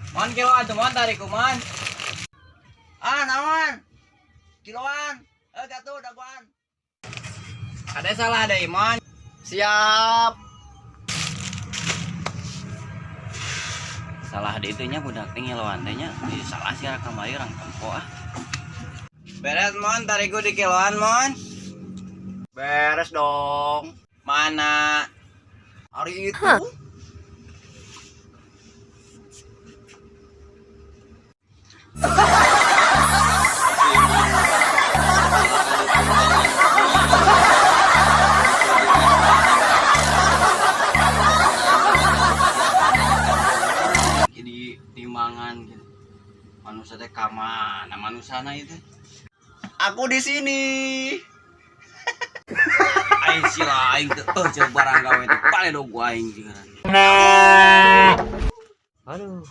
Mon kiloan tuh mon tariku mon. Ah, naon? Kiloan. Eh, gatuh dagoan. Ada salah ada mon. Siap. Salah di itunya budak teh ngiloan teh nya. Ih, salah sih rekam bae urang tempo ah. Beres mon tariku di kiloan mon. Beres dong. Mana? Hari itu. Jadi timbangan gitu. Manusia teh ka mana manusana itu? Aku di sini. Aing sila aing teh eueuh barang gawe teh paledog aing sih. Aduh.